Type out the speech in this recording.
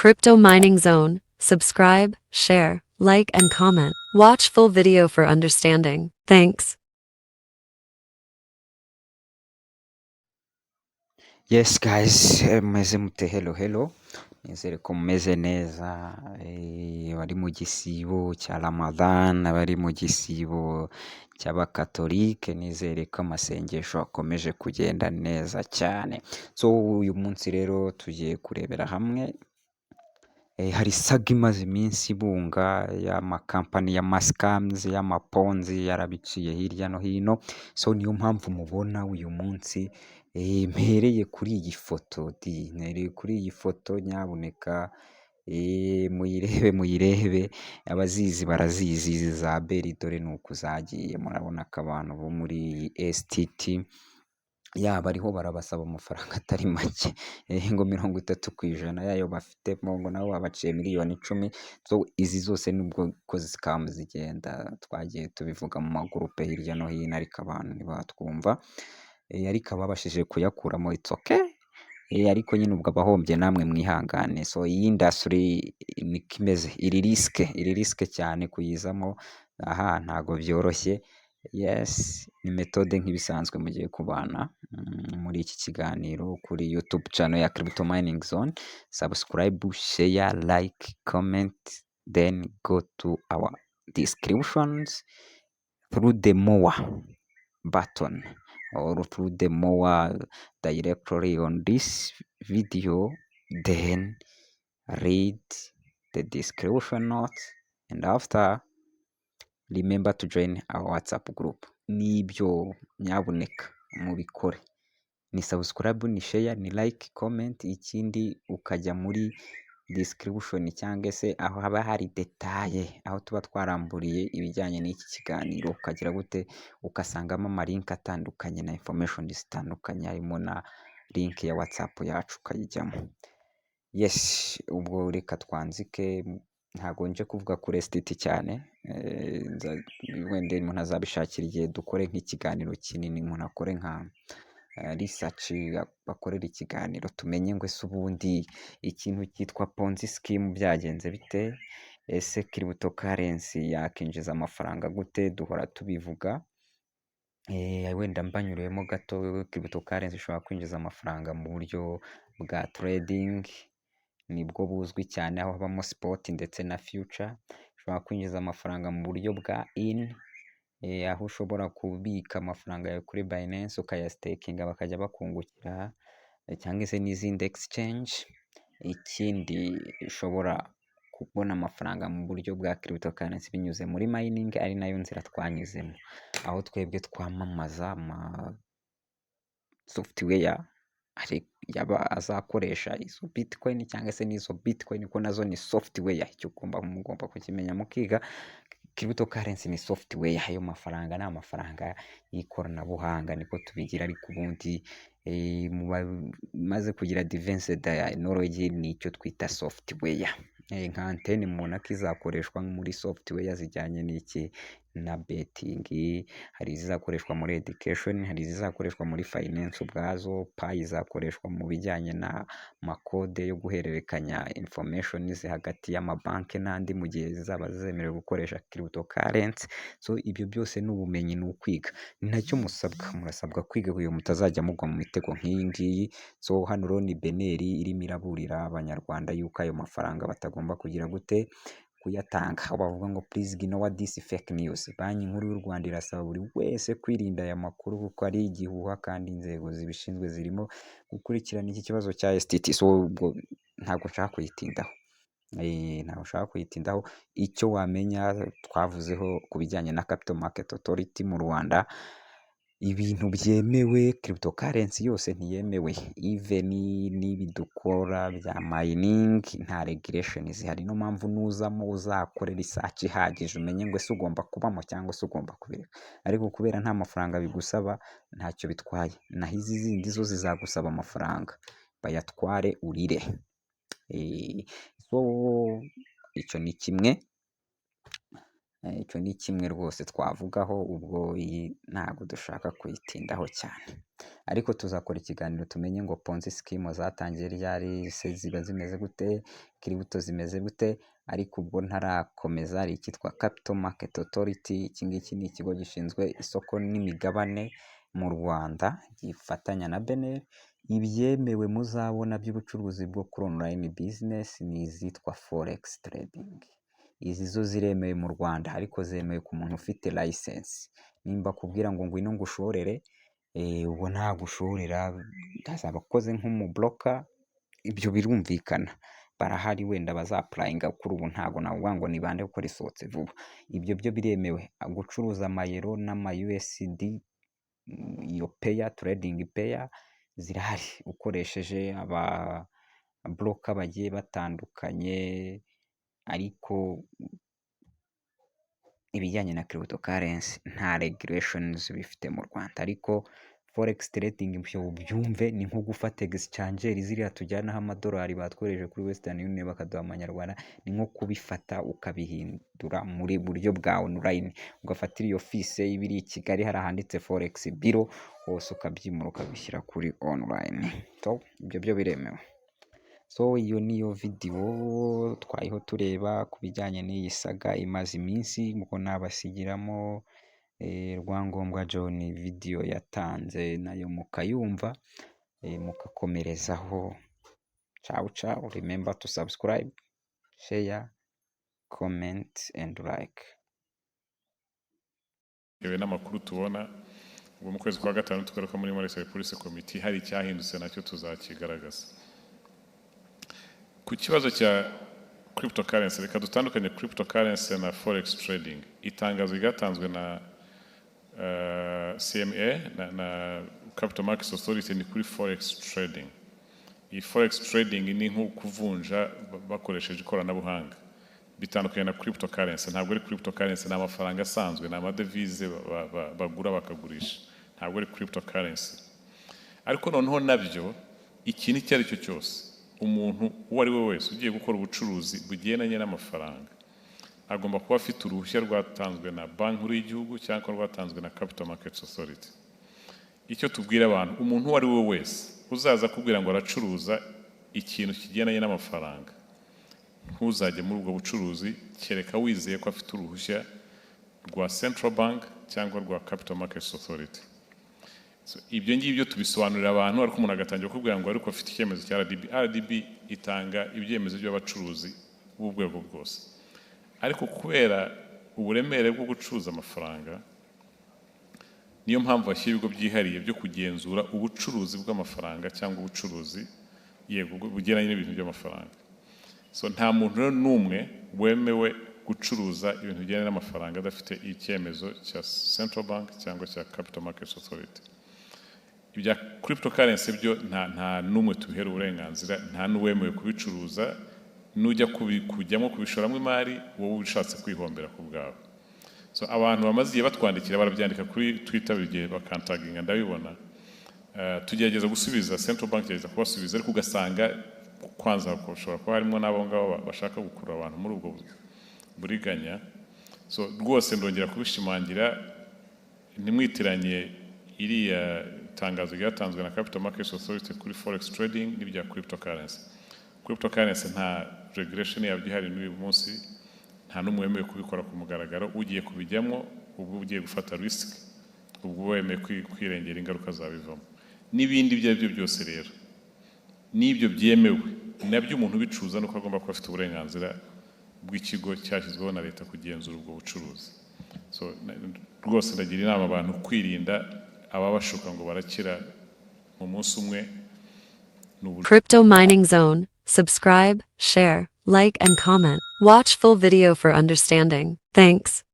Crypto Mining Zone. Subscribe, share, like, and comment. Watch full video for understanding. Thanks. Yes guys, mumeze mute? Hello, hello. Nizere ko mumeze neza, abari mu gisibo cya Ramadan, abari mu gisibo cy'Abakatolike, nizere ko amasengesho akomeje kugenda neza cyane. So uyu munsi rero tugiye kurebera hamwe, hari saga imaze iminsi ibunga y'amakampani y'amascams, y'amaponzi, yarabiciye hirya no hino. So niyo mpamvu mubona uyu munsi mpereye kuri iyi foto di, mpereye kuri iyi foto. Nyabuneka muyirebe, muyirebe, abazizi barazizi. Izi za beri dore ni uku zagiye. Murabona ko abantu bo muri STT yaba ariho barabasaba amafaranga atari make, ngo 30% yayo bafitemo, ngo nabo babaciye miliyoni 10. So izi zose nubwo ko scam zigenda, twagiye tubivuga mu magurupe hirya no hino, ariko abantu ntibatwumva. Ariko ababashije kuyakuramo, it's okay. Ariko nyine ubwo abahombye namwe mwihangane. So iyi industry niko imeze, iri risky, iri risky cyane kuyizamo, aha ntago byoroshye. Yes, ni Methode nk'ibisanzwe mugiye kubana muri iki kiganiro kuri YouTube channel ya Crypto Mining Zone. Subscribe, share, like, comment, then go to our descriptions through the more button or through the more directory on this video, then read the description notes and after remember to join our WhatsApp group. Nibyo, nyabuneka mubikore. Ni subscribe, ni share, ni like, comment, ikindi ukajya muri description cyangwa se aho haba hari détails, aho tuba twaramburiye ibijyanye n'iki kiganiro, ukagira gute? Ugasangamo amalink atandukanye na information zitandukanye, harimo na link ya WhatsApp yacu, ukayijyamo. Yes, ubwo reka twanzike. Ntabwo nje kuvuga kuri STT cyane, wenda umuntu azabishakira igihe, dukore nk'ikiganiro kinini, umuntu akore nka research, bakorere ikiganiro, tumenye ngo ese ubundi ikintu cyitwa Ponzi scheme byagenze bite? Ese cryptocurrency yakinjiza amafaranga gute? Duhora tubivuga. Wenda mbanyuriyemo gato, cryptocurrency ishobora kwinjiza amafaranga mu buryo bwa trading, nibwo buzwi cyane, aho habamo spot ndetse na future. Ushobora kwinjiza amafaranga mu buryo bwa earn, aho ushobora kubika amafaranga yawe kuri Binance ukayastakinga bakajya bakungukira, cyangwa se n'izindi exchange. Ikindi, ushobora kubona amafaranga mu buryo bwa cryptocurrency binyuze muri mining, ari nayo nzira twanyuzemo, aho twebwe twamamaza ama software yaba azakoresha izo bitcoin cyangwa se n'izo bitcoin, kuko nazo ni software. Icyo ugomba, mugomba kukimenya mukiga, cryptocurrency ni software. Ayo mafaranga ni amafaranga y'ikoranabuhanga, niko tubigira, ariko ubundi mu bamaze kugira advanced knowledge ni icyo twita software. Nka antene mubona ko izakoreshwa muri software zijyanye n'iki? Na betting. Hari izizakoreshwa muri education, hari izizakoreshwa muri finance ubwazo. Pi izakoreshwa mu bijyanye n'amakode yo guhererekanya information hagati y'amabanki n'andi, mu gihe zizaba zemerewe gukoresha cryptocurrency. So ibyo byose ni ubumenyi, ni ukwiga, ni nacyo musabwa. Murasabwa kwiga kugira ngo mutazajya mugwa mu mitego nk'iyi ngiyi. So hano rero ni BNR irimo iraburira Abanyarwanda yuko ayo mafaranga batagomba kugira gute? Kuyatanga. Aho bavuga ngo "Please ignore this fake news." Banki Nkuru y'u Rwanda irasaba buri wese kwirinda aya makuru kuko ari igihuha, kandi inzego zibishinzwe zirimo gukurikirana iki kibazo cya STT. So ubwo ntabwo nshaka kuyitindaho, ntabwo nshaka kuyitindaho. Icyo wamenya twavuzeho ku bijyanye na Capital Market Authority mu Rwanda, ibintu byemewe, cryptocurrency yose ntiyemewe, even n'ibi dukora bya mining nta regulation zihari. Niyo mpamvu nuzamo uzakore research ihagije, umenye ngo ese ugomba kubamo cyangwa se ugomba kubireka. Ariko kubera nta mafaranga bigusaba, ntacyo bitwaye. Naho izi zindi zo zizagusaba amafaranga, bayatware urire. So icyo ni kimwe. Icyo ni kimwe rwose twavugaho, ubwo iyi ntabwo dushaka kuyitindaho cyane, ariko tuzakora ikiganiro tumenye ngo Ponzi scheme zatangiye ryari, se ziba zimeze gute, crypto zimeze gute? Ariko ubwo ntarakomeza, hari icyitwa Capital Market Authority. Iki ngiki ni ikigo gishinzwe isoko n'imigabane mu Rwanda, gifatanya na BNR. Ibyemewe muzabona by'ubucuruzi bwo kuri online business ni izitwa forex trading. Izi zo ziremewe mu Rwanda, ariko zemewe ku muntu ufite license. Nimba akubwira ngo ngwino ngushorere, ubwo nagushorera azaba akoze nk'umu broker, ibyo birumvikana. Barahari wenda baza applyinga, kuri ubu ntabwo navuga ngo ni bande kuko risohotse vuba. Ibyo byo biremewe. Gucuruza amayero n'ama USD, iyo pair, trading pair zirahari, ukoresheje aba broker bagiye batandukanye, ariko ibijyanye na cryptocurrency nta regulations bifite mu Rwanda. Ariko forex trading ubyumve ni nko gufata exchanger ziriya tujyanaho amadolari batwohereje kuri Western Union bakaduha amanyarwanda, ni nko kubifata ukabihindura muri buryo bwa online, ugafatira iyo office iba iri i Kigali hari ahanditse forex bureau hose, ukabyimura ukabishyira kuri online. So ibyo byo biremewe. So iyo niyo video twariho tureba ku bijyanye n'iyi saga imaze iminsi, ubwo nabasigiramo Rwangombwa John video yatanze nayo mukayumva, mugakomerezaho. Ciao ciao, remember to subscribe, share, comment and like. Bitewe n'amakuru tubona, ubwo mu kwezi kwa gatanu tugaruka muri Monetary Policy Committee, hari icyahindutse nacyo tuzakigaragaza. Ku kibazo cya cryptocurrency, reka dutandukanye cryptocurrency na forex trading. Itangazo ryatanzwe na CMA na Capital Markets Authority ni kuri forex trading. Iyi forex trading ni nko kuvunja bakoresheje ikoranabuhanga, bitandukanye na cryptocurrency. Ntabwo ari cryptocurrency, ni amafaranga asanzwe, ni amadevize bagura bakagurisha, ntabwo ari cryptocurrency. Ariko noneho nabyo, ikintu icyo ari cyo cyose, umuntu uwo ari we wese ugiye gukora ubucuruzi bugendanye n'amafaranga agomba kuba afite uruhushya rwatanzwe na Banki Nkuru y'Igihugu cyangwa rwatanzwe na Capital Markets Authority. Icyo tubwira abantu, umuntu uwo ari we wese uzaza akubwira ngo aracuruza ikintu kigendanye n'amafaranga, ntuzajye muri ubwo bucuruzi kereka wizeye ko afite uruhushya rwa Central Bank cyangwa rwa Capital Markets Authority. So, ibyo ngibyo tubisobanurira abantu, ariko umuntu agatangira kukubwira ngo ariko afite icyemezo cya RDB. RDB itanga ibyemezo by'abacuruzi b'urwego bwose, ariko kubera uburemere bwo gucuruza amafaranga, niyo mpamvu bashyira ibigo byihariye byo kugenzura ubucuruzi bw'amafaranga cyangwa ubucuruzi, yego, bugendanye n'ibintu by'amafaranga. So nta muntu rero n'umwe wemewe gucuruza ibintu bijyanye n'amafaranga adafite icyemezo cya Central Bank cyangwa cya Capital Markets Authority. Ibya cryptocurrency byo nta n'umwe tubihera uburenganzira, nta n'uwemewe kubicuruza. Nujya kujyamo kubishoramo imari, wowe ushatse kwihombera ku bwawe. So abantu bamaze igihe batwandikira, barabyandika kuri Twitter buri gihe bakan tagginga, ndabibona. Tugerageza gusubiza, Central Bank igerageza kubasubiza, ariko ugasanga kwanza hashobora kuba harimo n'abo ngabo bashaka gukurura abantu muri ubwo buriganya. So rwose ndongera kubishimangira, ntimwitiranye iriya tangazo ryatanzwe na Capital Markets Authority kuri forex trading n'ibya cryptocurrency. Cryptocurrency nta regulation yabyo ihari n'uyu munsi, nta n'umwe wemewe kubikora ku mugaragaro. Ugiye kubijyamo ubwo ugiye gufata risk, ubwo wemeye kwirengera ingaruka zabivamo n'ibindi ibyo ari byo byose. Rero n'ibyo byemewe nabyo, umuntu ubicuruza nuko agomba kuba afite uburenganzira bw'ikigo cyashyizweho na leta kugenzura ubwo bucuruzi. So rwose ndagira inama abantu kwirinda ababashuka ngo barakira mu munsi umwe. Ni uburyo Crypto Mining Zone. Subscribe, share, like, and comment. Watch full video for understanding. Thanks.